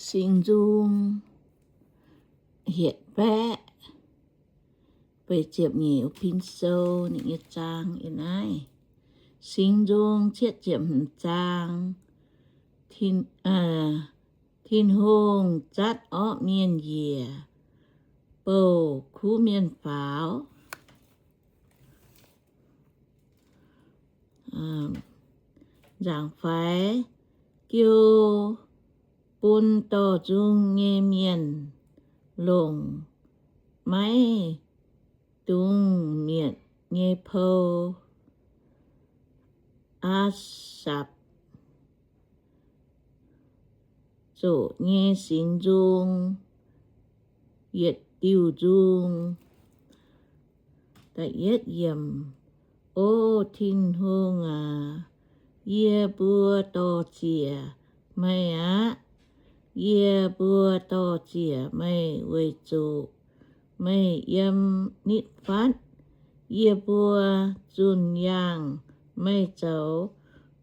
Singx Nzung hietc baeqv feix ziepc nyeic, pin sou ninh nyei zaang yiem naaiv. Singx Nzung cietv ziepc hmz zaang. Tin-Hungh zatv orqv mienh njiec, bouh kuv mienh faaux. Nzaangc faix jiu bun dorh nzung nyei mienh longc maiv dungx mietc nyei pou. Aa^sapc zoqc nyei singx nzung, yietc diuh nzung. O Tin-Hungh aac, yie mbuo dor-ziec meih aqv. Yie mbuo dor-ziec meih weic zuqc meih yiem nitv fatv yie mbuo zunh yaangh meih zoux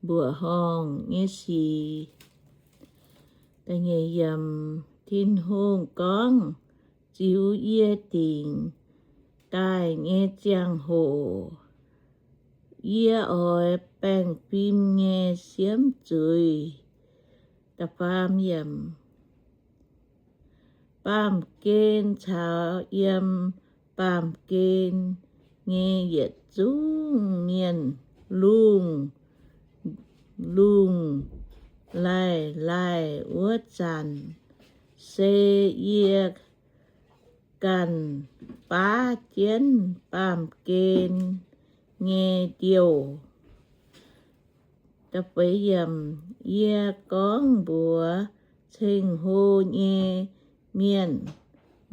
mbuoqc horngh nyei sic. Tin-Hungh gorngv, ziux yie dingc daaih nyei ziangh hoc, yie oix baengh fim nyei siemv zuiz. Baamh gen caux yiem baamh gen nyei yietc zungv mienh lungh lungh laih laih wuov zanc, se yie ganh baav jienv baamh gen nyei ndiouh. Yie gorngv mbuox ceng-hlo nyei mienh,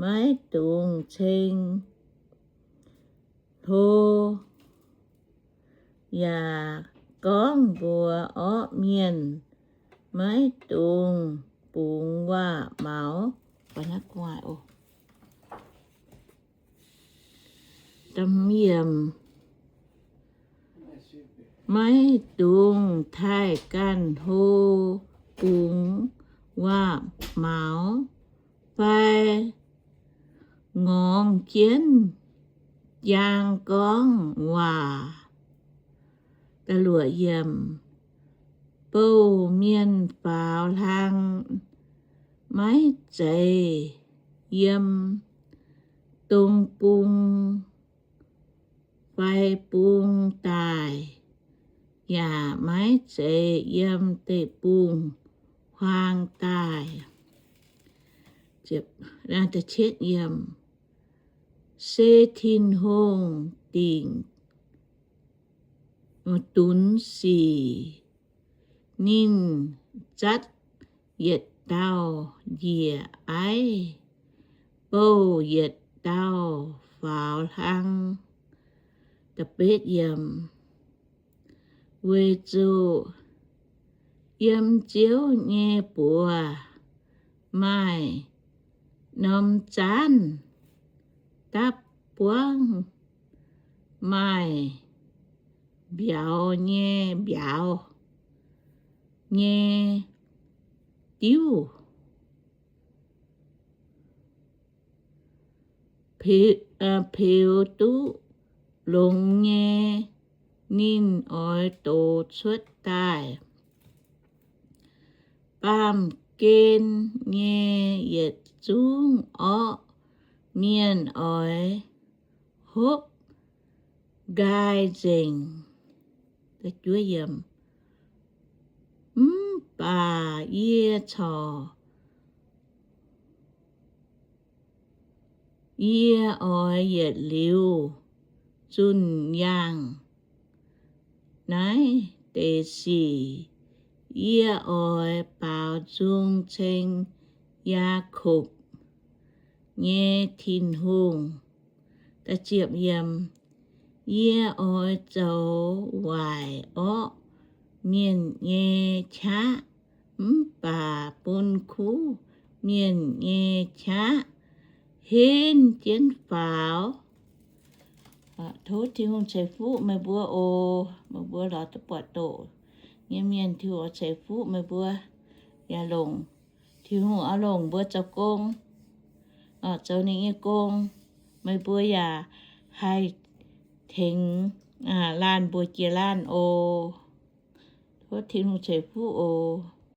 maiv dungx ceng hlo, yaac gorngv mbuox orqv mienh, maiv dungx bungx waac-maux. Maiv dungx taaih ganh hlo bungx waac-maux fai ngorngx jienv jaang gorngv waac. Bouh mienh faaux hlang maiv zeiz yiem dong bung fai bung daaih, yaac maiv zeiz yiem deic-bung-huaang daaih. Se Tin-Hungh dingc dunx sic. Ninh zatv yietc dauh njiec aiv, bouh yietc dauh faaux hlang. Weic zuqc yiem Ziouv nyei buoz maaih norm zaanv dapv buangv, maaih mbiauz nyei mbiauz nyei diuv, peux duqv longx nyei, ninh oix dox cuotv daaih. Baamh gen nyei yietc zungv orqv mienh oix hopv nqaai nzengc. Mv baac yie corc, yie oix yietc liuz zunh yaangh naaiv deix sic. Yie oix baaux nzung ceng Yaakopv nyei Tin-Hungh. Yie oix zoux waaic orqv mienh nyei qaqv, mv baac bun kuv mienh nyei qaqv henv jienv faaux. Tov Tin-Hungh ceix fuqv meih mbuo oc. Meih mbuo lorz duqv buatc doqc nyei mienh, Tin-Hungh oix ceix fuqv meih mbuo yaac longc Tin-Hungh oix longc mbuo zoux gong, zoux ninh nyei gong. Meih mbuo yaac haih tengx laanh mbuo jiex laanh oc. Tov Tin-Hungh ceix fuqv oc.